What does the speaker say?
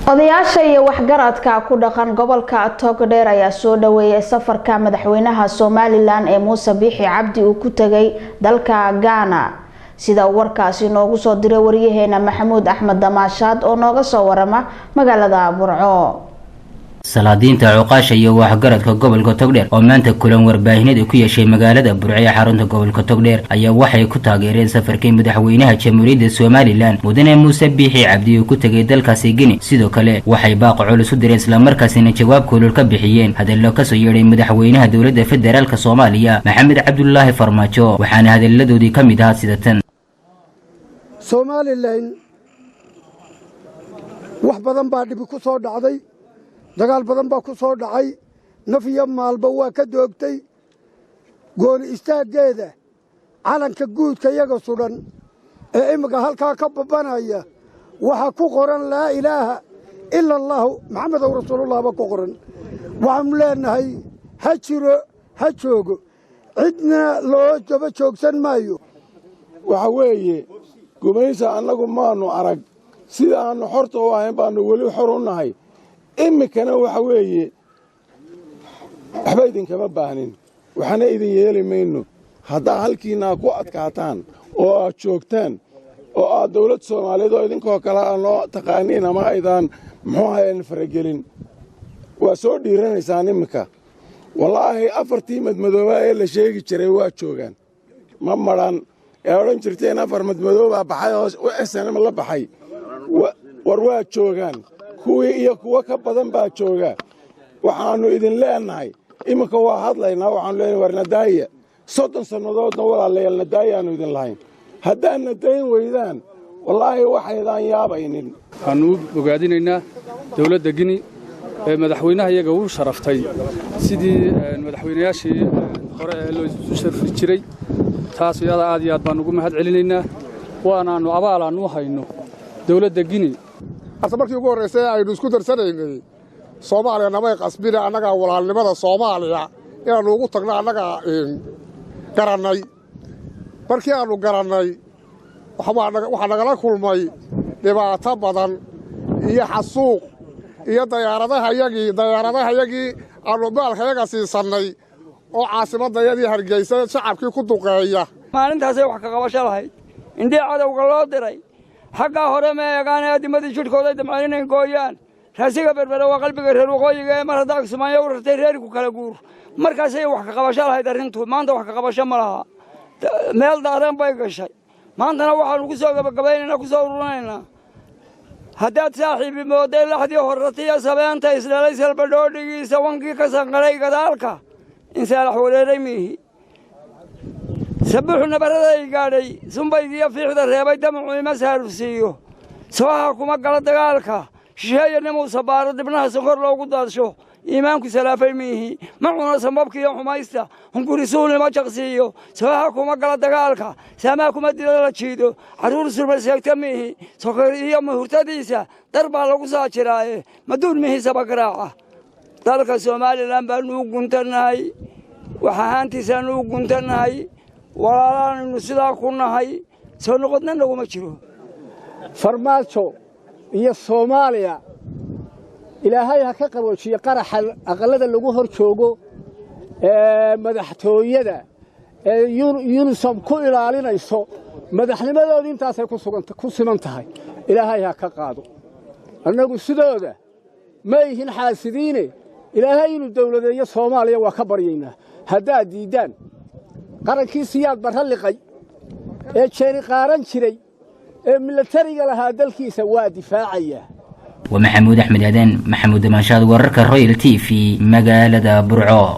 Odayaasha iyo waxgaradka ku dhaqan gobolka Togdheer ayaa soo dhaweeyay safarka madaxweynaha Somaliland ee Muuse Biixi Cabdi uu ku tegay dalka Ghana. Sida uu warkaasi noogu soo diray wariyaheena Maxamuud Axmed Damaashaad oo nooga soo warama magaalada Burco. Salaadiinta, cuqaasha iyo waxgaradka gobolka Togdheer oo maanta kulan warbaahineed ku yeeshay magaalada Burco ee xarunta gobolka Togdheer ayaa waxay ku taageereen safarkii madaxweynaha Jamhuuriyadda Somaliland, mudane Muuse Biixi Cabdi, uu ku tegay dalkaasi Gini. Sidoo kale waxay baaq culus u direen, islamarkaasina jawaab kulul ka bixiyeen hadallo kasoo yeedhay madaxweynaha dowladda federaalka Soomaaliya, Maxamed Cabdulaahi Farmaajo. Waxaana hadalladoodii ka mid ahaa sida tan. Somaliland wax badan baa dhibi ku soo dhacday, dagaal badan baa ku soo dhacay, naf iyo maalba waa ka doogtay. Gooni istaaggeeda, calanka guudka yaga sudhan ee imminka halkaa ka babanaya, waxaa ku qoran "Laa ilaaha ila allaahu Maxamedow rasuulullah" ba ku qoran. Waxaanu leenahay ha jiro, ha joogo, cidna loo daba joogsan maayo. Waxa weeye, gumaysa annagu maannu arag. Sida aannu xorta u ahayn baannu weli xor u nahay. Iminkana waxa weeye, waxba idinkama baahnin, waxna idin yeeli mayno. Haddaa halkiinna ku adkaataan oo aad joogtaan oo aad dawlad Soomaaliyeed oo idinkoo kale aa noo taqaaniin ama aydaan muxuu ahayn faragelin, waa soo dhiiranaysaan iminka. Wallaahi, afartii madmadoobaa ee la sheegi jiray waa joogaan, ma madhan ee odhan jirteen afar madmadoobaa baxay oo SNM la baxay. War waa joogaan kuwii iyo kuwo ka badan baa jooga. Waxaannu idin leenahay iminka waa hadlaynaa, waxaanu leenahay war nadaaya. 30 sannadoodna, walaalayaal, nadaayaannu idin lahayn. Haddaad nadayn weydaan, wallaahi waxaydaan yaabaynin. Waxaannu u bogaadinaynaa dowladda Gini ee madaxweynaha iyaga uu sharaftay sidii madaxweynayaashii hore ee loo isu sharfi jiray. Taas iyada aad iyo aad baan ugu mahad celinaynaa, waanaannu abaalaannu u hayno dowladda Gini. Horta markii ugu horraysay aynu isku darsanaynay Soomaaliya, namay qasbine. Annagaa walaalnimada Soomaaliya inaannu ugu tagno annagaa garannay. Markii aannu garannay, waxaa nagala kulmay dhibaato badan iyo xasuuq iyo dayaaradahayagii aannu maalkayaga siisannay oo caasimaddayadii Hargeysa shacabkii ku duqeeya. Maalintaasay wax ka qabasho lahayd indhii cadowga loo diray. Xaggaa hore ma eegaan, aadimadii jidhkooday damceen inay gooyaan. Raasiga Berbere waa qalbiga reer waqooyiga ee mar haddaa Kismaayo u rartay reerku kala guur. Markaasay wax ka qabasho lahayd arrintu. Maanta wax ka qabasho ma laha, meel daaran bay gashay. Maantana waxaanu ku soo gabagabaynaynaa, ku soo ururinaynaa: haddaad saaxiibi mooday laxdii horratiya sabeenta isdhalay, salbadhoodhigiisa wankii ka sanqadhay gadaalka insaalax wareeray miihi. Sabuuxu nabaraday gaadhay, sumbaygiiyo fiixda reebay, damacu ima saarufsiiyo. Sabaha kuma gala dagaalka shisheeya, nimuu sabaaro dibnaha sonkor loogu daadsho. Iimaanku salaafay miihi, ma cuno sambabkiiyo xumaysta, hungurisuulnima jaqsiiyo. Sabaha kuma gala dagaalka, saamaha kuma dila la jiido. Carruur surma seegta miihi, sokor iyo muhurtadiisa dar baa lagu saajiraaye. Maduun mihiisaba garaaca. Dalka Somaliland baanu u guntannahay, wax ahaantiisaanu u guntannahay, walaalaanaynu sidaa ku nahay, soo noqodna naguma jiro. Farmaajo iyo Soomaaliya Ilaahay ha ka qaboojiye. Qaraxa aqallada lagu hor joogo ee madaxtooyada ee UNISOM ku ilaalinayso madaxnimadooda intaasay ku siman tahay. Ilaahay ha ka qaado. Annagu sidooda ma ihin xaasidiine. Ilaahay inuu dawladeeyo Soomaaliya waa ka baryaynaa. Haddaad diiddaan qarankii Siyaad Barre liqay ee jeeni qaaran jiray ee milatariga lahaa, dalkiisa waa difaacayaa. Waa Maxamuud Axmed Aadan, Maxamuud Damaashaad, wararka Royal TV, magaalada Burco.